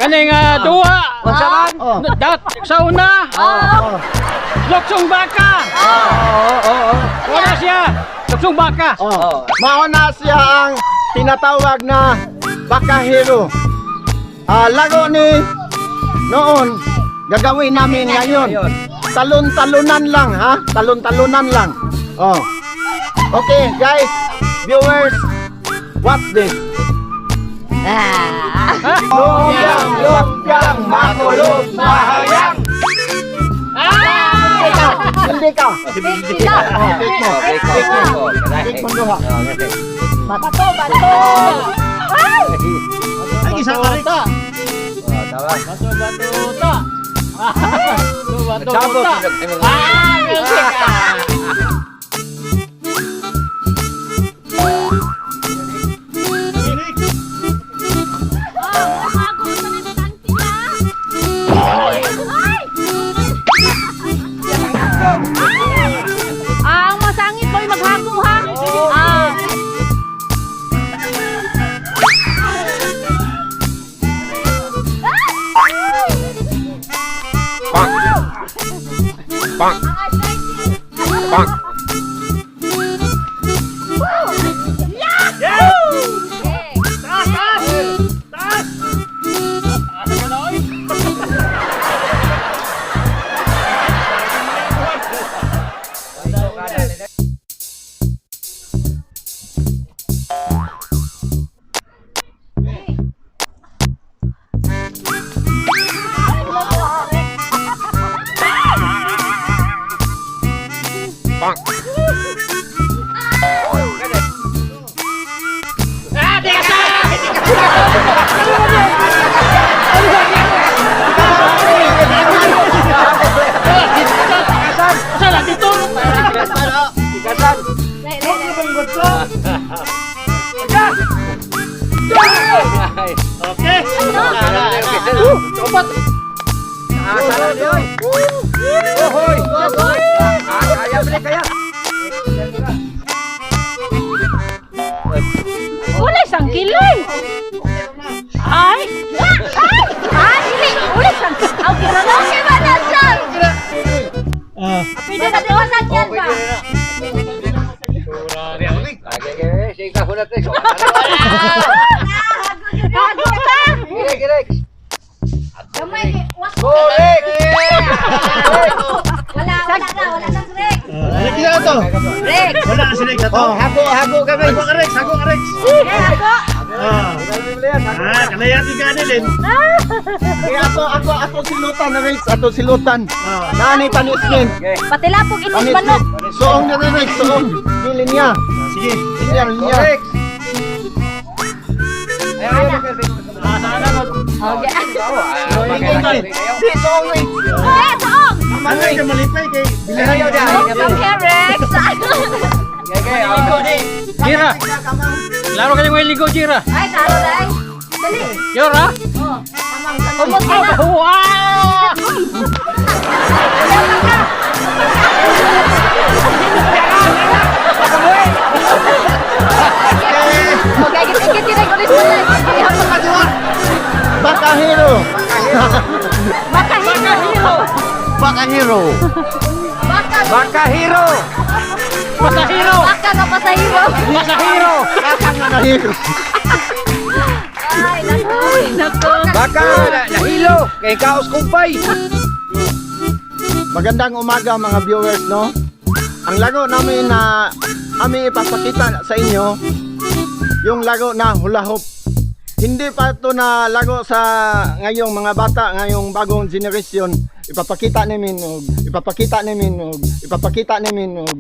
Kaning duha. Unsa man? Oh. Dat sa una. Oh. Luksong baka. Oo. Wala siya. Luksong baka. Oh. Mao na siya ang tinatawag na bakahero. Ah, laro ni noon gagawin namin ngayon. Talon-talunan lang ha, talon-talunan lang. Oh. Okay, guys, viewers, watch this. Ah. Lumpiang, lumpiang, makulog, mahayang. Hindi ka. Take sila. Oh, take mo. Take mo, take mo. Take mo duha. Bato, bato. Ay! Ay, isa ka rin. Oh, tama. Bato bato ta. Bato bato Nagsabot. ta. Ah, music. Oh, bago sa nagtanti na. Ay! Ah, ang masangit ko'y maghago ha. Ah. Bonk. Bonk. Taas, taas. Taas. Asa ka na, oy? Bonk. Ah, di ka sa. Asa lang dito? Ikasan. Lay, lay, lay. Okay. Upat. Asa na niyo. Ohoy. Ah, kaya balik kaya. Wala isang kilay. Ay! Ay! Ay! Dili! Wala isang Okay na lang. Okay ba na siya? Ah. Pwede na to sa tiyan ba? Okay, sige ka hulat eh. Hago ka! Gire, gire. Gamay, Correct. Wala, wala na, wala na Rex. Ano kaya to? Rex! Wala na sila ito. Oh, hago, hago kami. Hago ka Rex, hago ka Rex. Hago! Ah, ah kanaya ti ganilin. Kaya ako, ako, ako silutan na Rex, ato silutan. Ah. Nani panismin. Patilapog inis manok. Panismin. Suong na rin Rex, suong. Di linya. Sige. Linya, linya. Correct. Ay, ay, ay. Asa na ko? Okay. Di, suong Rex. Okay, soong! Ano ka malipay kay Ayaw na. Come here, Rex! Jira. Laro kayo ng ligo, Jira. Ay, taro na ay. Dali. Yora. Oh. Umot ka na. Wow! Ayaw ka. Okay, git git git ulit ulit. Bakahero. Bakahiro. Bakahero. Baka Bakahero. Pasahero. baka na pasahiro. Pasahero. Bakahero. Ay, nako. Nako. Baka nahilo kay kaos kumpay. Magandang umaga mga viewers, no? Ang laro namin na aming ipapakita sa inyo, yung laro na hula hoop. Hindi pa ito na laro sa ngayong mga bata, ngayong bagong generation. Ipapakita namin og, ipapakita namin og, ipapakita namin og.